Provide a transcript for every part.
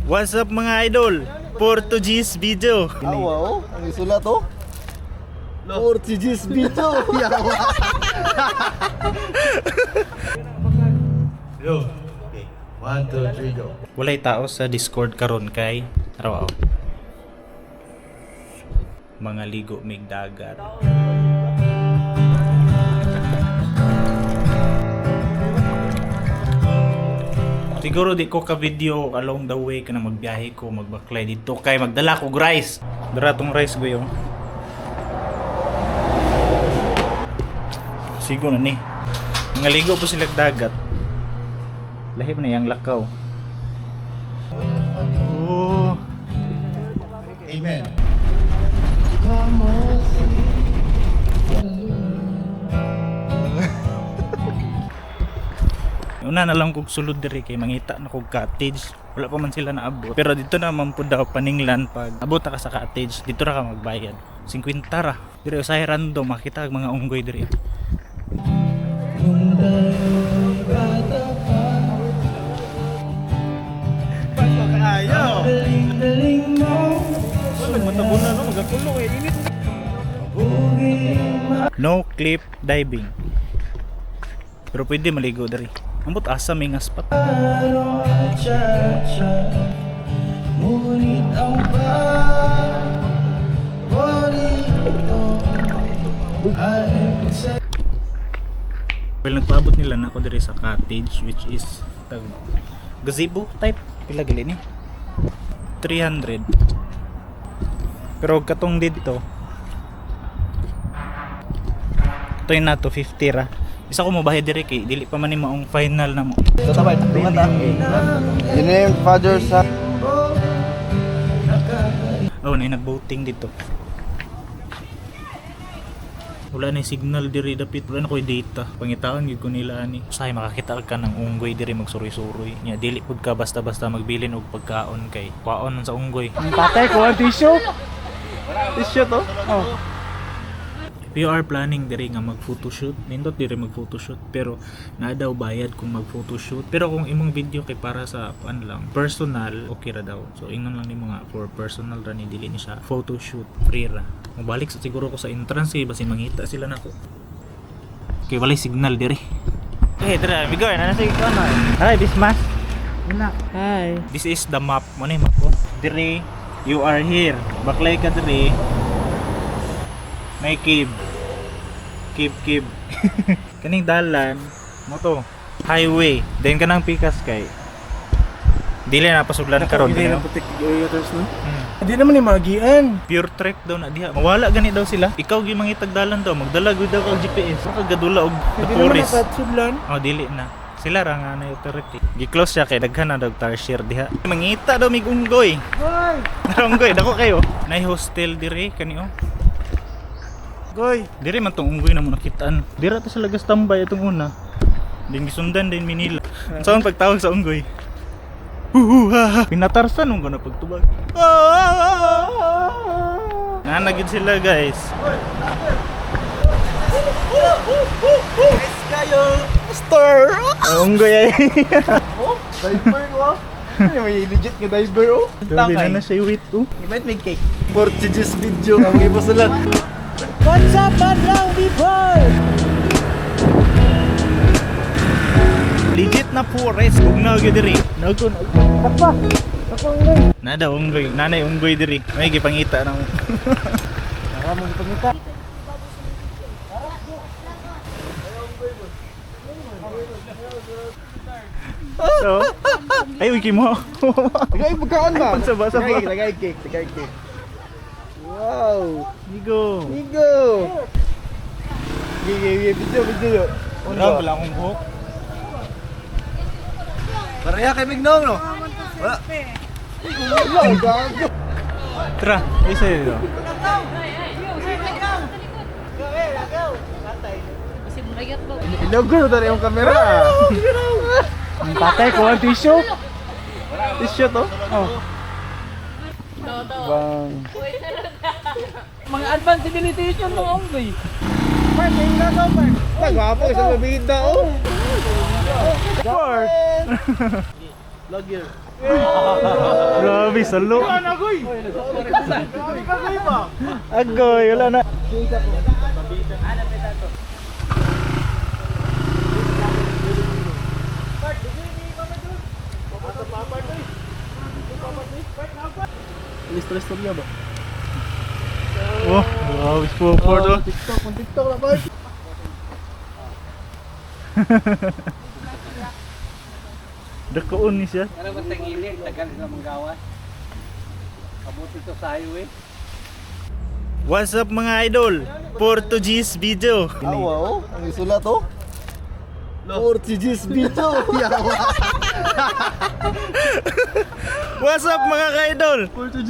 What's up, mga idol? Portuguese video. Ah, wow. Ang isulat, oh. Portuguese video. Yawa. Go. Okay. One, two, three, go. Walay tao sa Discord karon kay araw. Mga ligo mig dagat. Siguro di ko ka video along the way kanang magbiyahe ko magbaklay dito kay magdala ko og rice. Dara tong rice goyo. Siguro na ni. Mga ligo po sila dagat. Lahi pa na yang lakaw. Oh. Amen. Una na lang kog sulod diri kay mangita na kog cottage. Wala pa man sila naabot. Pero dito naman pud daw paninglan pag abot na ka sa cottage, dito ra ka magbayad. 50 ra. Diri usahay random makita ang mga unggoy diri. Ayaw. No cliff diving. Pero pwede maligo diri. Ambot asa may nga spot. Well, nagpaabot nila na ako diri sa cottage, which is tag gazebo type. Pila gali ni? 300. Pero katong didto, ito yung nato 50 ra. Isa ko mobahay diri kay dili pa man ni maong final na mo. Tatabay, tungan ta. In the name of the Father, Son, Oh, na nagboating dito. Wala na signal diri dapit, wala na koy data. Pangitaon gyud ko nila ani. Usahay makakita ka ng unggoy diri magsuroy-suroy. Nya dili pud ka basta-basta magbilin og pagkaon kay kwaon man sa unggoy. Ang tatay ko ang tissue. Tissue to? Oh. If you are planning diri nga mag-photoshoot, nindot diri mag-photoshoot, pero naa daw bayad kung mag-photoshoot. Pero kung imong video kay para sa kuan lang, personal, okay ra daw. So ingon lang nimo nga for personal ra ni, dili ni siya photoshoot, free ra. Mobalik sa siguro ko sa entrance eh, basin mangita sila nako. Kay walay signal diri. Eh, dira, bigoy, na nasa ikaw na. Hi, Bismas. Wala. Hi. This is the map. Mo na yung map ko. Diri, you are here. Baklay ka diri. May cave. Cave, cave. Kaning dalan, mo to. Highway. Then kanang pikas kay. Dili na pasuglan karon. Hindi Dili na putik youters no. Hindi naman ni magian. Pure trek daw na diha. Mawala gani daw sila. Ikaw gyud mangitag dalan daw. Magdala gyud daw kag GPS. Baka gadula og the Hindi naman forest. napasudlan. Oh, dili na. Sila ra nga na authority. Gi-close siya kay daghan na daw tarsier diha. Mangita daw mig unggoy. Hoy! Unggoy, dako kayo. Nay hostel dire kani oh. Goy. Dire man tong unggoy na mo nakitaan. Dira to sa lagas tambay itong una. Din gisundan din Manila. Saan pagtawag sa unggoy? Huhu ha ha. Pinatarsan unggoy na pagtubag. Ah! Nanagid sila, guys. Star! Ang unggoy ay. Oh, diver ko ah. Ano, may legit nga diver oh. Grabe na na siya wait oh. Might may cake. Portuguese video. Ang ipasulat. What's up, Madlang people? Legit na forest. Bugnaw gyud diri. Nago na. Takpa. Takpa unggoy. Nada unggoy, nanay unggoy diri. May gipangita na mo. Naka mo gipangita. So, ay wiki mo. Tagay pagkaon ba? Ay, pagsaba, saba. Tagay, tagay cake, tagay cake. Wow! Nigo. Nigo! Gigi, gigi, video, video. Wala wala akong buhok. Pareha kay Mignong, no? Wala. Wala, gago. Tara, isa dito. Ilog na yung kamera. Ang tatay ko ang tissue. Tissue to? Oh. Bang. Mga advanced civilization ng unggoy. Nagwapo, isang mabida, oh. Four. Vlogger. Grabe salo. Agoy, wala na. Stress niya ba? Oh, wow, sport oh. TikTok, kung TikTok na ba? Dakoon ni siya. Ano ba tangilin? Tagal na manggawas. Kabuti to sa highway. What's up, mga idol? Portuguese video. Ah, wow. Ang isulat oh. Portuguese video. Yawa. What's up, mga ka-idol?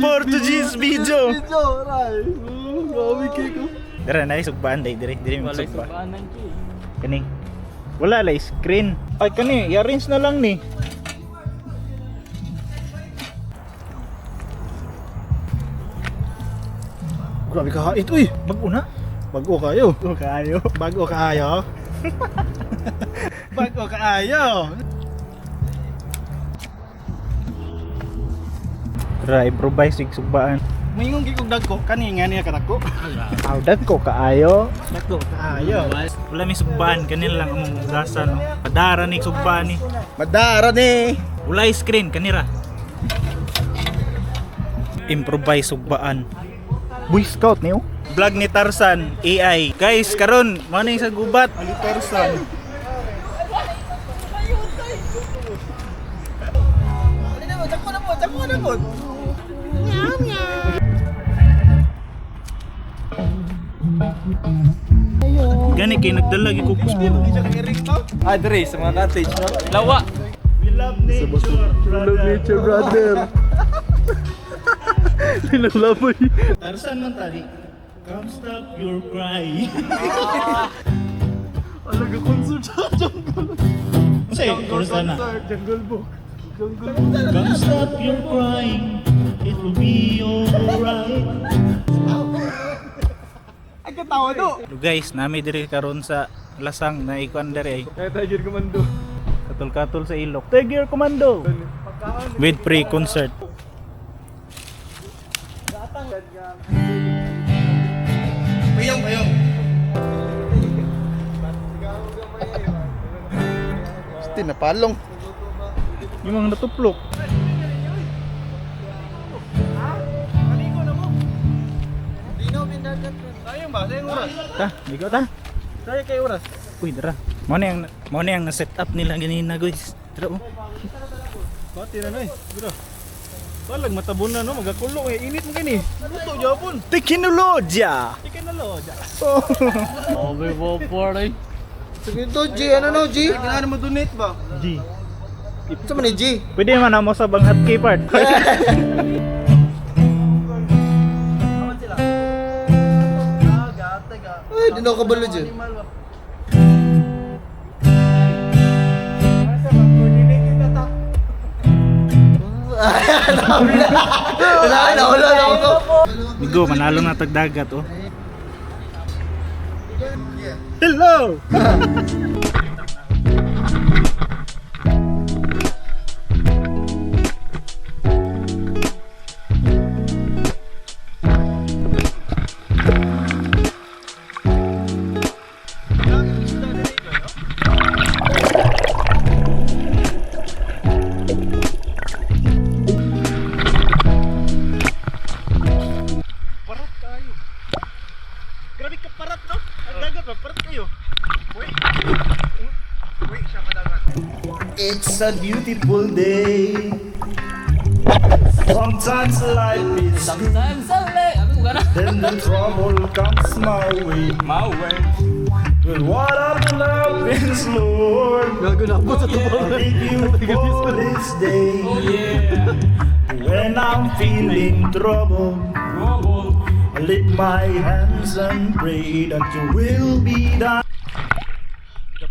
Portuguese video. Video, right. Oh, grabe kay ko. Dara na sugbaan day dire dire mo sugba. Kani. Wala lay screen. Ay kani, i-arrange na lang ni. Grabe ka hait uy. Bag-o na. Bago kayo. Oh, kaayo. Bago kaayo. Bago kaayo. Tara, improvise yung sugbaan. Moingon gyud kog dagko kani nga niya kadako. Aw, dagko kaayo. Dagko kaayo. Wala may sugbaan, kanila lang among gasa no. Padara ni sugbaan ni. Madara ni. Wala screen kanira. Improvise sugbaan. Boy Scout niyo. Vlog ni Tarzan AI. Guys, karon mo na yung sa gubat. Ali Tarzan. Gani kay nagdala gyud ko kuspo. Ah, dire sa mga cottage no. Lawa! We love nature, brother. Nature brother. Linalaboy. Tarzan man tali. Come stop your cry. Alaga concert sa jungle. Unsay Tarzan na? Jungle Book. Jungle Book. Come stop your crying. It will be alright. Ay katawa do. Guys, nami diri karon sa lasang na ikuan diri ay Kaya Tiger Commando. katol-katol sa ilok. Tiger Commando with pre-concert. Payong payong. Ste napalong. Yung mga natuplok. Sayang ba? Sayang oras. Ta, ligo ta. Sayang kay oras. Uy, dara. Mo na yung na-set up nila ganina, guys. Tara oh. Pati na noy. Bro. Walag matabon na no, magakulo kay init mo kini. Luto gyapon. Teknolohiya. Teknolohiya. Obe po eh. Sige to G, ano no G? Kailangan mo donate ba? G. Sa man ni G? Pwede man na mo sa bang hotkey part. Ay, di na ako kabalo dyan. Wala na, wala na ako. Migo, manalo na tagdagat oh. Hello. Parat kayo. Grabe ka parat no? Ang dagat ba? Parat kayo. It's a beautiful day. Sometimes life is Sometimes I ko gana. then the trouble comes my way. My way. But what of the love is, Lord? Gago na po sa tubo. I thank you for this day. Oh yeah. When I'm feeling trouble, Trouble. I lift my hands and pray that your will be done.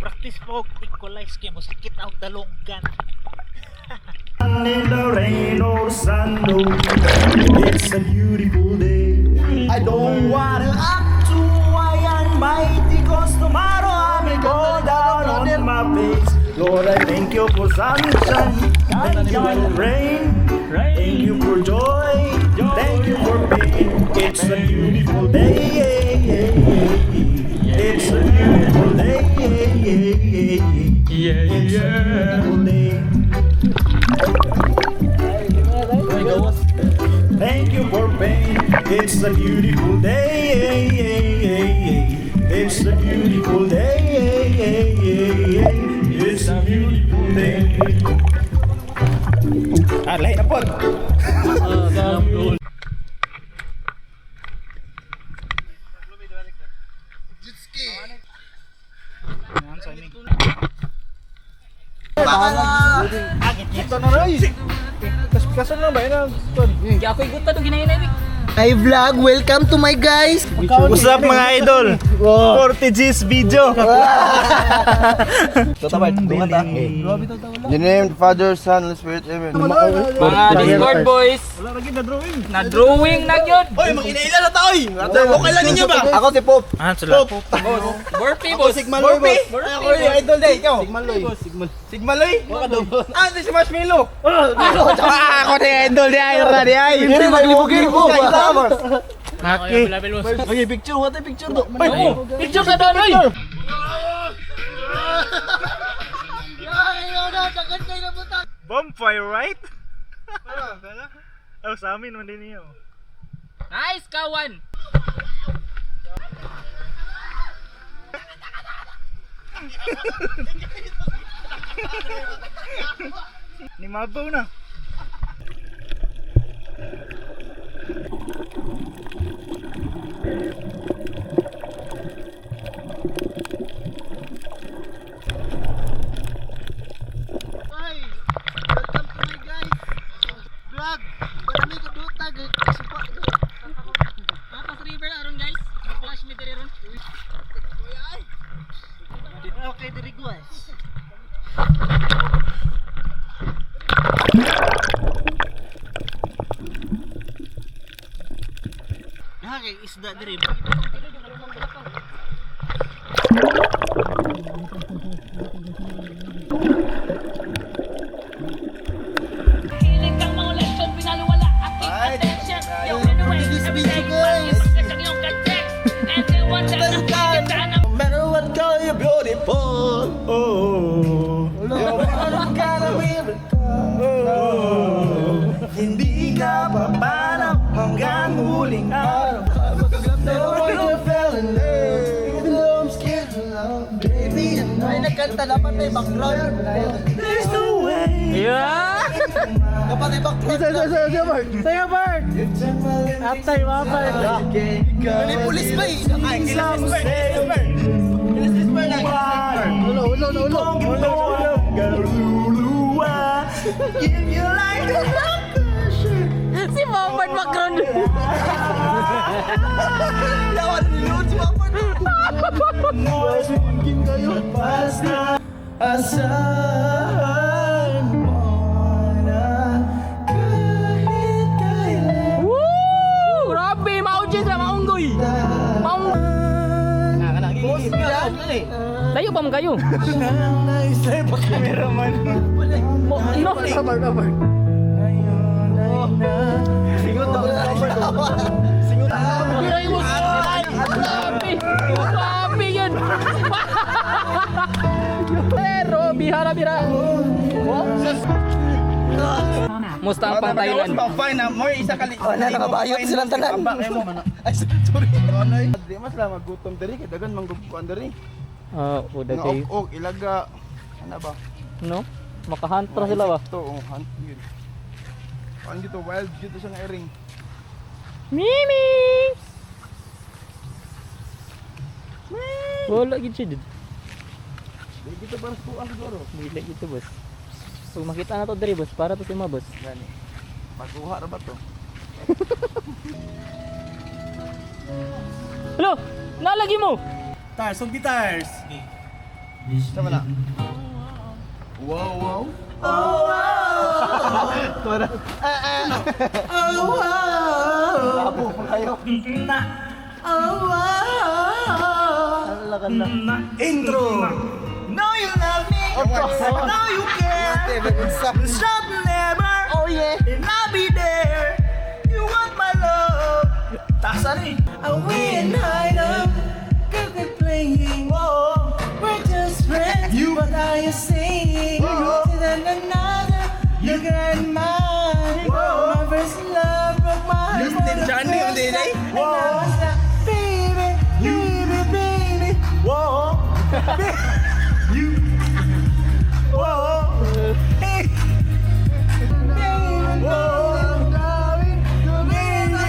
Practice po equalize kay mo sikit ang dalonggan. In the rain or sun, no, it's a beautiful day. I don't wanna act too high and mighty, 'cause tomorrow I may go down on my face. Lord, I thank you for sunshine, thank you for rain, thank you for joy. It's a beautiful day. It's a beautiful day. It's a beautiful day. Thank you for paying. It's a beautiful day. It's a beautiful day. It's a beautiful day. Ah, lahi na po. Ito na rin. Kaso na ba yun ang Hi vlog, welcome to my guys. What's up, mga idol? 40 G's video. In the name of the Father, Son, and Spirit, Amen. Mga Discord boys. Wala lagi na drawing. Na drawing na yun. Oy, mag-inaila na ta oy. Okay lang ninyo ba? Ako si Pop. Ah, sila. Burpee, boss. Sigmaloy, boss. Ako yung idol day, ikaw. Sigmaloy. Sigmaloy? Ah, si Marshmallow. Ah, ako ni idol di ay, ra di ay. Hindi maglibugin ko. Haki. Okay, picture, what picture do? Picture sa doon, oy. Bonfire, right? Oh, sa amin man din niyo. Nice, kawan. Ni mabaw na. Hi, welcome to my guys. Vlog. Marami ko duta supa. Papas river aron, guys. Mag-flash mi diri ron. Okay, diri guys. Kay isda diri. Hilig kang mga leksyon, pinaliwala aking attention. Yo, anyway, This every video, day, guys. pag-isip ang iyong ka-text. And they want that nakikita ng No matter what color you're beautiful. Oh. You're what kind of miracle. Hindi ka papanaw hanggang huling araw. Never gonna fell in love, even though I'm scared to love. Baby, I know. Ay, nagkanta dapat may background. There's no way. Yeah. Dapat may background. Sayo, Bart! Atay, mga Bart. May pulis ba eh? Ay, kilas Ulo, ulo, ulo. Ulo, ulo. Give you like a Si Mopard background. Yawan, nilunod si Mapard. Basta asahan mo na kahit kailan. Woo! Grabe, maujis na maunggoy. Maung. Layo pa man kayo. Mo, no. Piray mo. Grabe. Grabe yun. Pero bihara bira. Musta ang pang Thailand? Fine na, more isa kali. Wala, nakabayot silang tanan. Ay, sorry. Di mas lang maggutom diri kay dagan manggugkuan diri. Ah, uda Nga kayo. ok ilaga. Ano ba? No? Makahunt ra sila ba? Ito, oh, hunt yun. Kuan gito wild gito siya nga iring. Mimi! Wala gid siya dud. Di gito para sa tuwa siguro. Dili gid to, boss. Pag makita na to diri, boss, para to si ma, boss. Gani. Maguha ra ba to? Hello! Nalagi mo! Tars, on guitars. Sama na. Wow, wow. Oh, wow. Oh, wow. Labo pa kayo. Intro. Know you love me. Know you care. Stop never. Oh yeah. And I'll be there. You want my love. Tasa Whoa. Baby, baby, baby. Whoa. You. Whoa. Hey. Baby, whoa. Baby,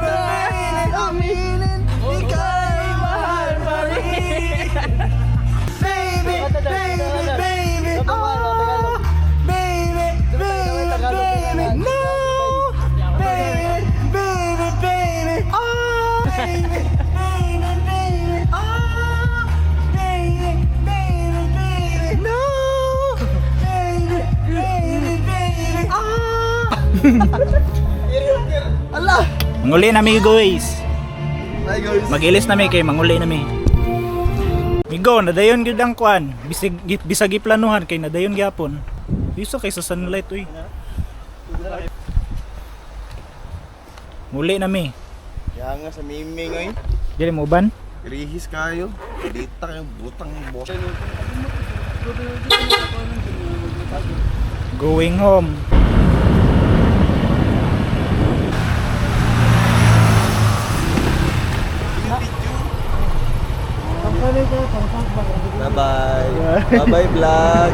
baby, aminin, ika'y mahal pa rin. Baby, baby, baby, oh. Baby, baby, baby, no. Baby, baby, baby, oh. Baby, baby, baby, oh. Baby, baby, baby, no. Baby, baby, baby, oh. Ala! Manguli na mi guys. Bye guys. Mag-ilis na mi kay manguli na mi. Migo, nadayon gyud ang kuan. Bisig bisag giplanuhan kay nadayon gyapon. Biso kay sa sunlight uy. Muli na mi. Kaya nga sa miming ay. Dili mo ban? Rihis kayo. Dita kayo butang boss. Going home. Bye-bye. Bye-bye vlog.